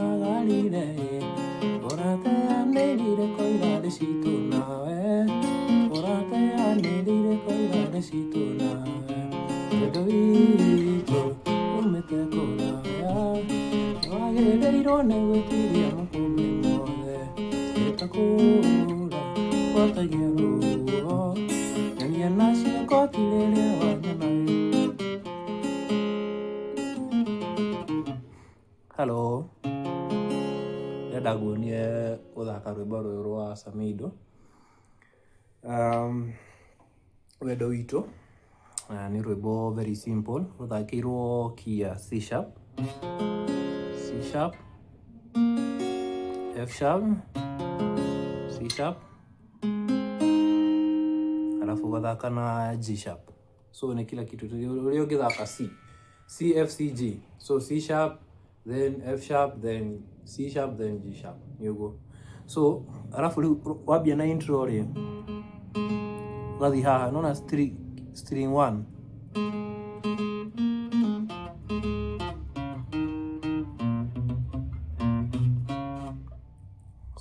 magarire ũrateanĩrire ko irarĩ citũ nawe ũrateanĩrire ko irarĩ citũ nawe wendo witũ umĩte kũraya nĩwagĩrĩirwo nĩ gwĩtiria makũmbĩ mothe gĩtakũra gwatagia rũhuho nyonia na ciĩko ti rĩrĩa wanyona. Hello, ndĩrenda nguonie gũthaka rwĩmbo rũrũ rwa Samido. Wendo witũ nĩ rwĩmbo very simple rũthakĩirwo key ya C sharp, C sharp, F sharp, C sharp, alafu ũgathaka na G sharp. So nĩ kila kitu ũrĩa ũngĩthaka C, C F C G. So C sharp, then F sharp, then C sharp, then G sharp. Nĩ ũguo. So alafu rĩu wambia na intro rĩ, ũgathiĩ haha nona string 1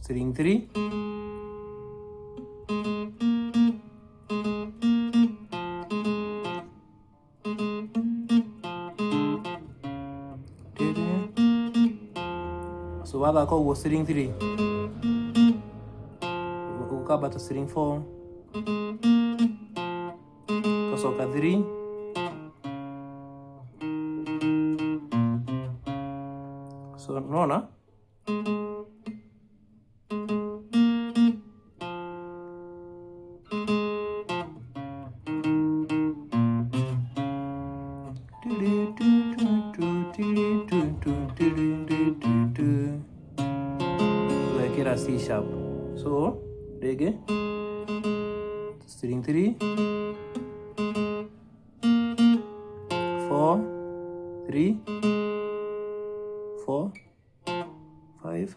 string 3 so wathaka ũguo string 3 ũkambata string 4 ũgacoka 3 so nona ũgekĩra C sharp. So rĩngĩ string 3 4 3 4 5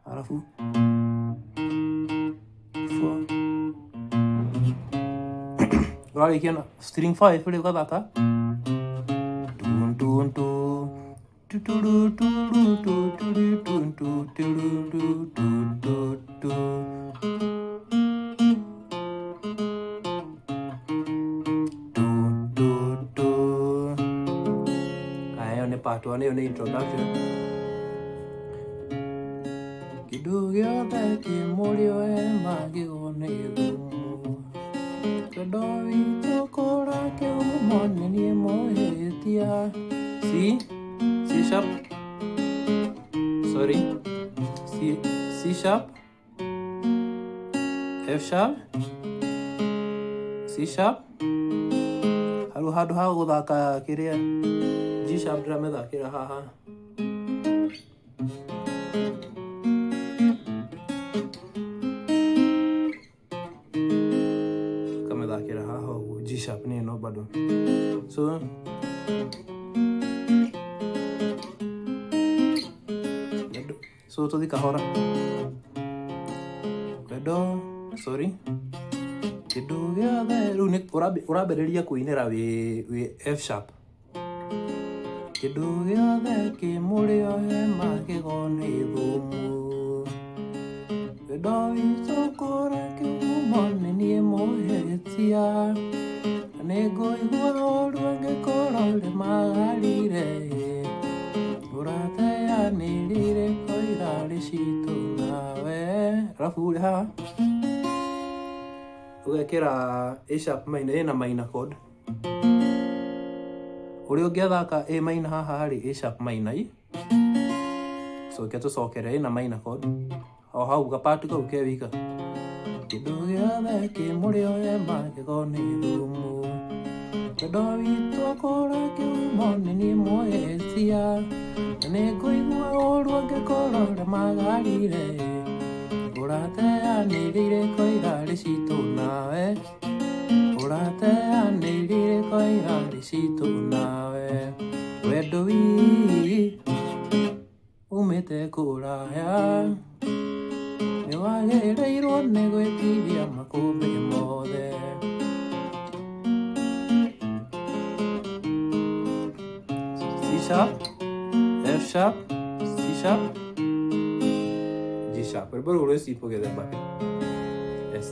alafu 4 ũrarĩkia na string 5 rĩ ũgathaka tun tun tu tu tu tu tu tu tu tu tu tu tu tu tu tu tu tu tu. Haya, ĩyo nĩ part 1, ĩyo nĩ introduction. Kĩndũ gĩothe kĩ mũrĩo magego nĩ thumu wendo witũ kũra kĩhumo nĩ niĩ mũhĩtia. C, C sharp, sorry, C, C sharp, F sharp, C sharp. Hau handũ ha gũthaka kĩrĩa G sharp ndĩramĩthakĩra haha. Kamĩthakĩra haha ũguo G sharp nĩ ĩno bado. So so tũthi kahora. Wendo, sorry, kĩndũ gĩothe rĩu nĩ ũrambĩrĩria kũinĩra wĩ F sharp. Kĩndũ gĩothe kĩ mũrĩo he magego nĩ thumu wendo witũ kũra kĩhumo nĩ niĩ mũhĩtia nĩ ngũigua ũru angĩkorwo rĩmagarire ũrateanĩrire ko irarĩ citũ nawe. Alafu rĩ haha ũgekĩra A sharp minor, ĩna minor chord ũrĩa ũngĩathaka A minor haha rĩ, A sharp minor i coke tũcokere ĩna minor chord o hau gapati kau ke wika. Kĩndũ gĩothe kĩ mũrĩo he magego nĩ thumu wendo witũ kũra kĩhumo nĩ niĩ mũhĩtia na nĩ ngũigua ũru angĩkorwo rĩmagarire ũrateanĩrire ko irarĩ citũ nawe ũrateanĩrire ko irarĩ citũ nawe wendo witũ umĩte kũraya nĩ wagĩrĩirwo nĩ gwĩtiria makũmbĩ mothe. C sharp, F sharp, C sharp. sharp, G sharp. Rwĩmbo rũu rwĩ simple gĩthemba kĩu. Yes.